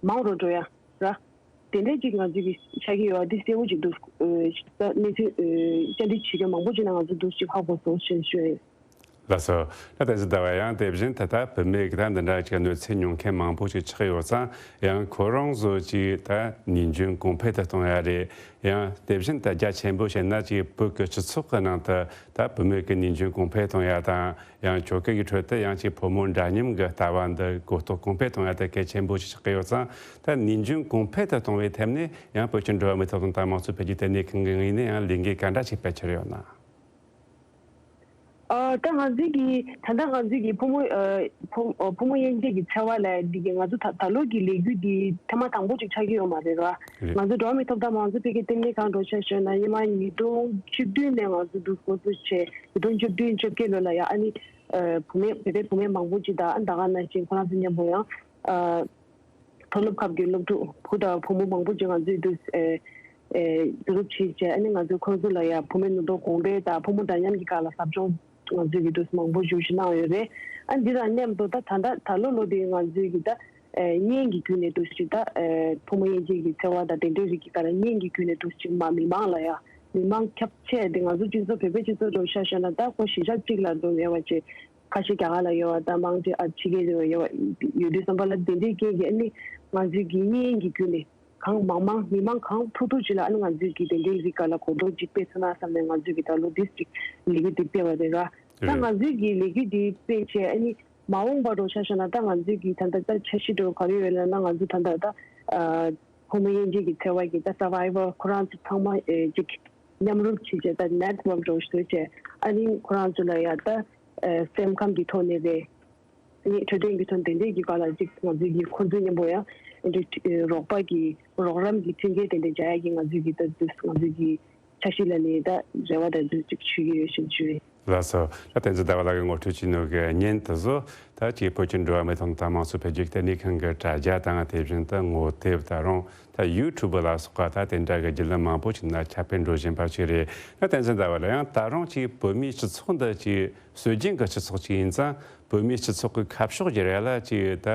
མང་རུ་འགྲོ་ཡ་ར། དེ་འདྲའི་ཅིག་ང་ཚོས་ཀྱི་ཆགས་ཀྱི་ཡོད་པ་དེ་གསལ་བོ་ཅིག་འདུག་ཨ། གནས་ཚུལ་ཨ་བཅར་འདྲི་བྱེད་མཁན་མང་པོ་ཅིག་ནས་ང་ཚོས་འདུག་ཅིག་ཧ་གོ་སོང་ཞེས་ཞུ་ཡ་ཡིན། ལགས་སོ། ད་བསྟན་འཛིན་ཟླ་བ་ཡང་དེ་བཞིན་ད་ལྟ་བུད་མེད་ཀྱི་ད་འདི་འདྲ་ཅིག་གནོད་འཚེ་མྱོང་མཁན་མང་པོ་ཅིག་ཆགས་ཡོད་ཙང་། ཡང་ཁོ་རང་ཚོ་ཅིག་ད་ཉིན་རྒྱུན་གོང་འཕེལ་དུ་གཏོང་ཡ་རེད། ཡང་དེ་བཞིན་ད་རྒྱ་ཆེན་པོ་བཤད་ན་ཅིག་བོད་ཀྱི་སྤྱི་ཚོགས་ཀྱི་ནང་དུ་ད་བུད་མེད་ཀྱི་ཉིན་རྒྱུན་གོང་འཕེལ་གཏོང་ཡ་དང་། ཡང་ཁྱོ་ག་གི་ཁྲོད་དུ་ཡང་ཅིག་ཕོ་མོ་འདྲ་མཉམ་གྱི་ལྟ་བ་འདི་གོ་རྟོགས་གོང་འཕེལ་གཏོང་ཡ་དེ་གལ་ཆེན་པོ་ཞིག་ཆགས་ཀྱི་ཡོད་ཙང་། ད་ཉིན་རྒྱུན་གོང་འཕེལ་དུ་གཏོང་བའི་ཐད་ནས་ཡང་བོད་ཀྱི་འགྲོ་བ་མིའི་ཐོབ་ཐང་དང་དམངས་གཙོའི་འཕེལ་རྒྱས་ལྟེ་གནས་ཁང་གི་ངོས་ནས་ཡང་ལས་འགུལ་ག་འདྲ་ཞིག་སྤེལ་འཆར་ཡོད་ན། ཨ། ད་ང་ཚོས་ཀྱི་ད་ལྟ་ང་ཚོས་ཀྱི་ཕོ་མོ་ཨ་ཕོ་ཨ་ཕོ་མོ་དབྱེ་འབྱེད་ཀྱི་འཚེ་བ་ལབ་འདི་གི་ང་ཚོ་ད་ད་ལོ་གི་ལས་འགུལ་འདི་ཐེངས་མ་དང་པོ་ཅིག་ཆགས་ཀྱི་ཡོད་མ་རེད་ར། རེད། ང་ཚོ་འགྲོ་བ་མིའི་ཐོབ་ཐང་དམངས་གཙོ་འཕེལ་རྒྱས་ལྟེ་གནས་ཁང་འགྲོ་ཆ་བཞག་ན། སྔོན་མ་ཉིས་སྟོང་བཅུ་བདུན་ནས་ང་ཚོ་འདུག་འགོ་འཛུགས་བྱས། ཉིས་སྟོང་བཅུ་བདུན་བཅོ་བརྒྱད་ལོ་ལ་ཡ་ཨ་ནི་ཨ་བུད་མེད་བོད་པའི་བུད་མེད་མང་པོ་ཅིག་དང་། ཨ་ད་ག་ནང་བཞིན་ཁོ་རང་ཚོ་མཉམ་པོ་ཡང་ཨ་མཐོ་སློབ་ཁག་གི་སློབ་ཕྲུག་བུ་དང་བུ་མོ་མང་པོ་ཅིག་ང་ཚོས་འདུག་ཨེ་ཨེ་བསྡུ་རུབ་བྱས་བྱས། ཨ་ནི་ང་ཚོས་ཁོང་ཚོ་ལ་ཡ་བུད་མེད་ནུས་སྟོབས་གོང་འཕེལ་དང་ཕོ་མོ་འདྲ་མཉམ་གྱི་སྒང་ལ་ཟབ་སྦྱོང་ང་ཚོས་ཀྱི་འདུག་མང་པོ་ཞིག་གནང་ཡོད་རེད། ཨ་འདི་དང་མཉམ་དུ་ད་ད་ལྟ་ད་ལོ་ལོ་འདི་ང་ཚོས་ཀྱི་ད་ཨེ་བརྙན་གྱི་བརྒྱུད་ནས་འདུག་ཅིག་ད་ཨེ་ཕོ་མོ་དབྱེ་འབྱེད་ཀྱི་འཚེ་བ་དང་དེ་འདྲའི་རིགས་ཀྱི་སྒང་ལ་བརྙན་གྱི་བརྒྱུད་ནས་འདུག་ཅིག་མ་མི་མང་ལ་ཡ། མི་མང་ཁྱབ་ཆེ་དེ་ང་ཚོ་སྤྱི་ཚོགས་བོད་པའི་སྤྱི་ཚོགས་འགྲོ་ཆ་བཞག་ན། ད་ཁོ་གཞིས་ཆགས་གཅིག་ལ་འགྲོ་ཡོད་པ་བྱས། ཁ་ཤས་རྒྱ་གར་ལ་ཡོད་པ་དང་། མང་ཆེ་ཨ་ཕྱི་རྒྱལ་ལ་ཡོད་པ་ཡོད་དུས་ཙམ་པ་ལ། དེ་འདྲའི་རྐྱེན་གྱིས་ཨ་ནི་ང་ཚོའི་གི་བརྙན་གྱི་བརྒྱུད་ནས་ གང་མང་མང་མི་མང་གང་ཐུབ་ཐུབ་ཅིག་ལ་ཨ་ནི་ང་ཚོས་ཀྱི་དེ་འདྲའི་རིགས་སྒང་ལ་གོ་རྟོགས་ཅིག་སྤེལ་ཚར་ན་བསམ་ནས་ང་ཚོས་ཀྱི་ད་ལོ་འདི་ཅིག་ལས་འགུལ་འདི་སྤེལ་བ་རེད་ར། ད་རེད། ང་ཚོས་ཀྱི་ལས་འགུལ་འདི་སྤེལ་བྱས་ཨ་ནི་མ་འོངས་པ་འགྲོ་ཆ་བཞག་ན་ད་ང་ཚོས་ཀྱི་ད་ལྟ་ད་འཆར་གཞི་འགྲོ་ག་རེ་ཡོད་ལབ་ན་ང་ཚོ་ད་ལྟ་ད་ཕོ་མོ་དབྱེ་འབྱེད་ཀྱི་འཚེ་བ་གི་ད་survivor ཁོ་རང་ཚོ་ཚང་མ་ཨེ་ཅིག་མཉམ་རུབ་བྱས་བྱས་ད་network འགྲོ་བཟོས་བྱས་ཨ་ནི་ཁོ་རང་ཚོ་ལ་ཡ་ད་ཨེ་སེམས་ཁམས་ཀྱི་ཐོག་ནས་རེད། ཨ་ནི་འཕྲོད་བསྟེན་གྱི་ཐོག་དེ་འདྲས་ཀྱི་སྒང་ལ་ཅིག་ང་ཚོས་ཀྱི་ཁོ་ཚོའི་མཉམ་པོ་ཡང་ཨེ་འདྲས་རོགས་པ་གི་རོགས་རམ་གྱི་མཐུན་རྐྱེན་དེ་འདྲས་སྦྱར་ཡ་གི་ང་ཚོས་ཀྱི་ད་དུས་ང་ཚོས་ཀྱི་འཆར་གཞི་ལ་ནི་ད་རེ་བ་ད་དུས་ཅིག་ཞུ་གི་ཡོད་ཞེས་ཞུ་ཡིན། ལགས་སོ། ད་བསྟན་འཛིན་ཟླ་བ་ལགས་ཀྱིས་ངོ་སྤྲོད་བྱས་ནོ་གི་བརྙན་དེ་ཚོ་ད་ཅིག་བོད་ཀྱི་འགྲོ་བ་མི་དང་དང་དམངས་གཙོ་འཕེལ་རྒྱས་ལྟེ་གནས་ཁང་གི་དྲ་རྒྱ་དང་དེ་བཞིན་དུ་ངོ་དེབ་ད་རུང་ད་ཡུ་ཊུབ་ལ་སོགས་པ་ད་དེ་འདྲ་གི་བརྒྱུད་ལམ་མང་པོ་ཞིག་ནང་ཁྱབ་སྤེལ་འགྲོ་བཞིན་པ་ཞིག་རེད། ད་བསྟན་འཛིན་ཟླ་བ་ལགས་ཡང་ད་རུང་ཅིག་བོད་མིའི་སྤྱི་ཚོགས་འདི་ཅིག་སྲོལ་རྒྱུན་གྱི་སྤྱི་ཚོགས་ཅིག་ཡིན་ཙང་བོད་མིའི་སྤྱི་ཚོགས་ཀྱི་ཁ་ཕྱོགས་ཀྱི་རེད་ལ་ཅིག་ད་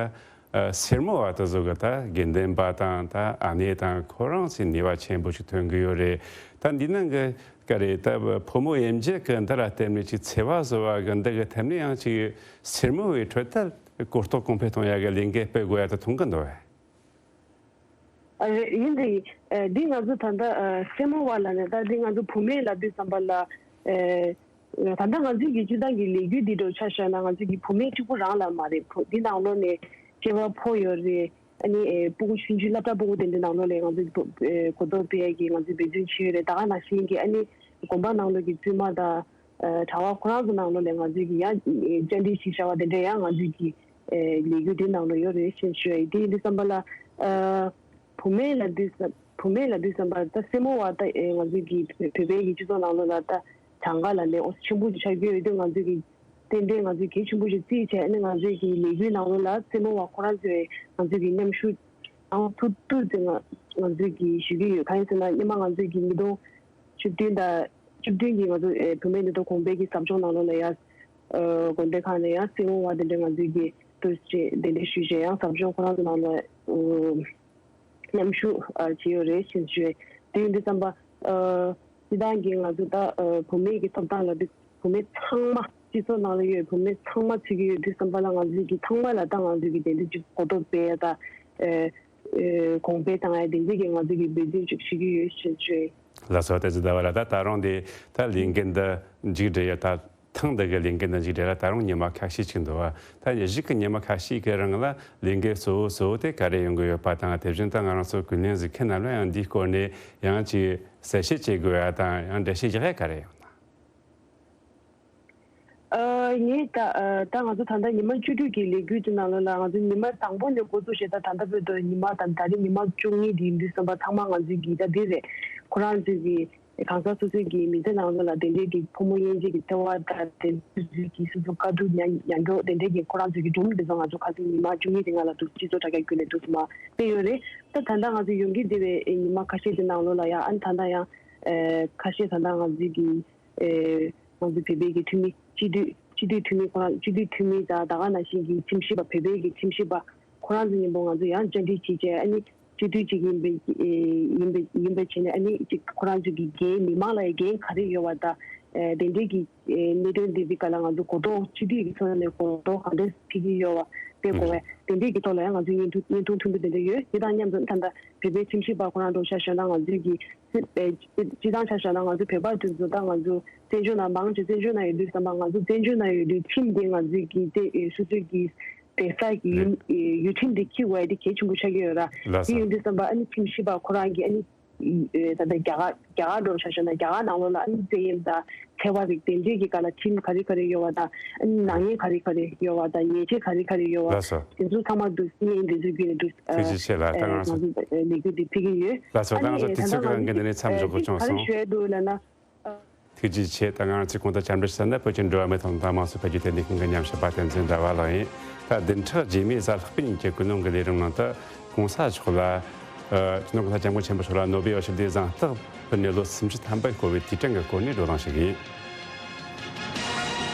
ཨ་སེར་མོ་བ་དེ་ཚོ་གི་ད་དགེ་འདུན་པ་དང་ད་ཨ་ནེ་དང་ཁོ་རང་ཚོས་ནུས་པ་ཆེན་པོ་ཞིག་ཐོན་གི་ཡོད་རེད། ད་འདི་ནང་གི་ག་རེ་ད་ཕོ་མོ་དབྱེ་འབྱེད་ཀྱི་འདི་ལ་བརྟེན་ནས་ཅིག་འཚེ་བ་བཟོ་བ་གི་འདི་གི་ཐད་ནས་ཡང་ཅིག་སེར་མོ་བའི་ཁྲོད་ད་གོ་རྟོགས་གོང་འཕེལ་གཏོང་ཡ་གི་ལས་འགུལ་སྤེལ་དགོས་ཡ་ད་མཐོང་གི་འདུག་བས། ཨ་རེད། ཡིན་དེ། ཨ་འདི་ང་ཚོ་ད་ལྟ་ཨ་སེར་མོ་བ་ལ་ནས་ད་འདི་ང་ཚོ་བུད་མེད་ལབ་དུས་ཙམ་པ་ལ་ཨ་ད་ལྟ་ང་ཚོའི་གི་སྤྱི་བཏང་གི་ལས་འགུལ་འདི་འགྲོ་ཆ་བཞག་ན་ང་ཚོའི་གི་བུད་མེད་གཅིག་པུ་རང་ལ་མ་རེད། བུ་འདི་ནང་ལོགས་ནས་སྐྱེས་པ་ཕོ་ཡོད་རེད། ཨ་ནི་ཨེ་སྤུ་གུ་ཆུང་ཆུང་སློབ་གྲྭ་སྤུ་གུ་དེ་འདྲའི་ནང་ལོགས་ལ་ང་ཚོའི་གོ་རྟོགས་སྤེལ་ཡ་གི་ང་ཚོའི་འབད་བརྩོན་བྱས་ཡོད་རེད། ད་ག་ནང་བཞིན་གི་ཨ་ནི་དགོན་པ་ནང་ལོགས་ཀྱི་བཙུན་མ་དང་། ཨ་གྲྭ་པ་ཁོ་རང་ཚོ་ནང་ལོགས་ལ་ང་ཚོའི་གི་ཡང་བཅར་འདྲི་ཞིག་བྱ་བ་དེ་འདྲ་ཡང་ང་ཚོའི་གི་ཨེ་ལས་འགུལ་འདི་ནང་ལ་ཡོད་རེད་ཞེས་ཞུ་ཡ་ཡིན། དེ་ཡིན་དུས་ཙམ་པ་ལ་ཨ་བུད་མེད་ལབ་དུས་ཙམ་བུད་མེད་ལབ་དུས་ཙམ་པ་ད་སེར་མོ་བ་ད་ཨེ་ང་ཚོའི་གི་བོད་བོད་པའི་གི་སྤྱི་ཚོགས་ནང་ལོགས་ལ་ད་གྲངས་ཀ་ལ་ལས་འོ་ཆེན་པོ་ཞིག་ཆགས་ཀྱི་ཡོད་དུས་ང་ཚོའི་གི་ཏན་ཏན་ང་ཚོའི་གལ་ཆེན་པོ་ཞིག་བརྩིས་བྱས་ནས་ང་ཚོའི་གི་ལས་འགུལ་ནང་ལོགས་ལ་སེར་མོ་བ་ཁོ་རང་ཚོས་ང་ཚོའི་གི་མཉམ་ཞུགས་གནང་ཐུབ་ཐུབ་ཙམ་ང་ང་ཚོའི་གི་ཞུ་གི་ཡོད། གང་ཡིན་ཟེར་ན་སྔོན་མ་ང་ཚོའི་གི་ཉིས་སྟོང་བཅུ་བདུན་དང་བཅུ་བདུན་གྱི་ང་ཚོ་ཨེ་བུད་མེད་ནུས་སྟོབས་གོང་འཕེལ་གྱི་ཟབ་སྦྱོང་ནང་ལོགས་ལ་ཡ་ཨ་དགོན་སྡེ་ཁག་ནས་ཡ་སེར་མོ་བ་དེ་འདྲ་ང་ཚོའི་གི་ཏུ་ཅེ་དེ་འདྲ་ཞུས་བྱས་ཡང་ཟབ་སྦྱོང་ཁོ་རང་ཚོ་ནང་ལ་ཨ་མཉམ་ཞུགས་ཨ་བྱས་ཡོད་རེད་ཞེས་ཞུས། དེ་ཡིན་དུས་ཙམ་པ་ཨ་སྤྱི་བཏང་གི་ང་ཚོ་ད་ཨ་བུད་མེད་ཀྱི་ཐོབ་ཐང་ལ་དེ་བུད་མེད་ཚང་མ་སྤྱི་ཚོགས་ནང་ལ་ཡོད་བུད་མེད་ཚང་མ་ཚུད་ཀྱི་ཡོད་དུས་ཙམ་པ་ལ་ང་ཚོའི་གི་ཚང་མ་ལ་ད་ང་ཚོའི་གི་དེ་འདྲ་ཅིག་གོ་རྟོགས་སྤེལ་ཡ་ད་ཨ་ཨ་གོང་འཕེལ་བཏང་ཡ་དེ་འདྲ་གི་ང་ཚོའི་གི་འབད་བརྩོན་ཅིག་བྱེད་ཀྱི་ཡོད་ཞེས་བརྗོད། ལགས་སོ། བསྟན་འཛིན་ཟླ་བ་ལགས། ད་ད་རུང་དེ་ད་ལས་འགུལ་འདི་མཇུག་སྒྲིལ་ཡ་ད་ཐེངས་འདི་གི་ལས་འགུལ་འདི་མཇུག་སྒྲིལ་ཡ་ད་རུང་ཉི་མ་ཁ་ཤས་ཅིག་འདུག་བ། ད་གཞུག་གི་ཉི་མ་ཁ་ཤས་ཀྱི་རིང་ལ་ལས་འགུལ་གཙོ་བོ་གཙོ་བོ་དེ་ག་རེ་ཡོང་གི་ཡོད་པ་དང་དེ་བཞིན་དུ་ང་རང་ཚོ་ཀུན་གླེང་གཟིགས་མཁན་རྣམས་ལ་ཡང་འདིའི་སྐོར་ནས་ཡང་ཅིག་གསལ་བཤད་བྱེད་དགོས་ཡ་དང་ཡང་འགྲེལ་བཤད་རྒྱག་ཡ་ག་རེ་ཡོང་ན། ཨ་ངས་ད་ཨ་ད་ང་ཚོ་ད་ལྟ་ཉི་མ་བཅུ་དྲུག་གི་ལས་འགུལ་གྱི་ནང་ལོགས་ལ་ང་ཚོ་ཉི་མ་དང་པོ་ནས་འགོ་བཙུགས་བྱས་ད་ད་ལྟ་བར་དུ་ཉི་མ་དང་ད་རེས་ཉི་མ་བཅུ་གཉིས་དེ་ཡིན་དུས་ཙམ་པ་ཚང་མ་ང་ཚོའི་གི་ད་འདི་རེད། ཁོ་རང་ཚོའི་གི་གང་ཟག་སོ་སོའི་གི་མི་ཚེ་ནང་ལོགས་ལ་དེ་འདྲའི་གི་ཕོ་མོ་དབྱེ་འབྱེད་ཀྱི་འཚེ་བ་དང་དེ་ཚོའི་གི་སོ་སོ་དཀའ་སྡུག་མྱ་མྱངས་མགྱོགས་དེ་འདྲའི་གི་ཁོ་རང་ཚོའི་གི་སྒྲུང་དེ་ཚོ་ང་ཚོ་ཁ་སང་ཉི་མ་བཅུ་གཉིས་དེ་སྔ་ལ་འདུག་སྤྱི་ཚོགས་དྲ་རྒྱ་བརྒྱུད་ནས་འདུག་སེ་མར་སྤེལ་ཡོད་རེད། ད་ད་ལྟ་ང་ཚོ་ཡོང་གི་བསྡད་པའི་ཉི་མ་ཁ་ཤས་ཀྱི་ནང་ལོགས་ལ་ཡང་ཨ་ནི་ད་ལྟ་ཡང་ཨ་ཁ་ཤས་ད་ལྟ་ང་ཚོའི་གི་ཨེ་ང་ཚོ་བོད་པའི་གི་འཐུས་མི་སྤྱི་འཐུས་སྤྱི་འཐུས་འཐུས་མི་ཁོ་རང་སྤྱི་འཐུས་འཐུས་མི་དང་ད་ག་ནང་བཞིན་གྱི་ཁྲིམས་ཞིབ་པ་བོད་པའི་གི་ཁྲིམས་ཞིབ་པ་ཁོ་རང་ཚོ་མཉམ་པོ་ང་ཚོ་ཡང་བཅར་འདྲི་བྱེད་བྱས་ཨ་ནི་སྤྱི་འཐུས་གཅིག་ཡིན་པའི་ཨེ་ཡིན་པའི་ཡིན་པའི་བྱས་ནས་ཨ་ནི་ཅིག་ཁོ་རང་ཚོ་གི་འགན་མི་མང་ལ་འགན་ག་རེ་ཡོད་པ་དང་ཨེ་དེ་འདྲའི་གི་ཨེ་གནད་དོན་འདི་འདི་ག་ལ་ང་ཚོ་གོ་རྟོགས་སྤྱི་འཐུས་ཀྱི་ཐོག་ནས་གོ་རྟོགས་ག་འདྲས་ཕུལ་གྱི་ཡོད་པ་དེ་གོ་བས་དེ་འདྲའི་གི་ཐོག་ལ་ཡང་ང་ཚོའི་བརྙན་ཐུང་བརྙན་ཐུང་ཐུང་ཐུང་དེ་འདྲ་ཡོད། དེ་དང་མཉམ་དུ་ད་ལྟ་བོད་པའི་ཁྲིམས་ཞིབ་པ་ཁོ་རང་འགྲོ་ཤག་ཞོན་ན་ང་ཚོའི་གི་སྤྱི་བཏང་ཆ་བཞག་ན་ང་ཚོ་བོད་པ་དེ་ཚོ་ད་ང་ཚོ་བཙན་བྱོལ་ནང་མང་ཆེ་བཙན་བྱོལ་ནང་ཡོད་དུས་ཙམ་པ་ང་ཚོ་བཙན་བྱོལ་ནང་ཡོད་དུས་ཁྲིམས་དེ་ང་ཚོའི་གི་དེ་སོ་སོའི་གི་བསྡད་ས་གི་ཡུལ་ཡུལ་ཁྲིམས་དེ་འཁྱེར་དགོས་ཡ་དེ་གལ་ཆེན་པོ་ཆགས་ཀྱི་ཡོད་ར། ལགས་སོ། དེ་ཡིན་དུས་ཙམ་པ་ཨ་ནི་ཁྲིམས་ཞིབ་པ་ཁོ་རང་གི་ཨ་ནི་ད་ལྟ་རྒྱ་གར་རྒྱ་གར་འགྲོ་ཆ་བཞག་ན་རྒྱ་གར་ནང་ལོགས་ལ་ཨ་ནི་བཙན་གཡེམ་དང་འཚེ་བ་རིགས་དེ་འདྲས་ཀྱི་སྒང་ལ་ཁྲིམས་ག་རེ་ག་རེ་ཡོད་པ་དང་ཨ་ནི་ནག་ཉེས་ག་རེ་ག་རེ་ཡོད་པ་དང་ཉེས་ཆད་ག་རེ་ག་རེ་ཡོད་པ་ལགས་སོ། དེ་ཚོ་ཚང་མ་འདུག་སེ་བརྙན་དེ་ཚོ་བརྒྱུད་ནས་འདུག་ཐུགས་རྗེ་ཆེ་ལགས། ད་ང་ཚོ་ལས་འགུལ་འདི་ཕུལ་གྱི་ཡོད། ལགས་སོ། ད་ང་ཚོ་དུས་ཚོད་ཀྱི་དབང་གིས་འདི་ནས་མཚམས་འཇོག་དགོས་བྱུང་སོང་། ག་རེ་ཞུ་ཡ་འདུག་ལབ་ན། ཐུགས་རྗེ་ཆེ། ད་ང་རང་ཚོས་གོང་དུ་བཅར་འདྲི་ཞུས་ན་བོད་ཀྱི་འགྲོ་བ་མི་ཐོབ་ཐང་དམངས་གཙོ་འཕེལ་རྒྱས་ལྟེ་གནས་ཁང་གི་ཉམས་ཞིབ་པ་བསྟན་འཛིན་ཟླ་བ་ལགས་ཡིན། ད་བདུན་ཕྲག་རྗེས་མའི་གཟའ་ལྷག་པའི་ཉིན་གྱི་ཀུན་སློང་གི་ལས་རིམ་ནང་དུ་གོང་ས་མཆོག་ལ་སྤྱི་ནོར་༸གོང་ས་༸སྐྱབས་མགོན་ཆེན་པོ་མཆོག་ལ་ནོ་སྦེལ་ཞི་བདེའི་གཟེངས་རྟགས་ཕུལ་ནས་ལོ་སུམ་ཅུ་ཐམ་པ་འཁོར་བའི་དུས་དྲན་གྱི་སྐོར་ནས་བགྲོ་གླེང་ཞིག་ཡིན།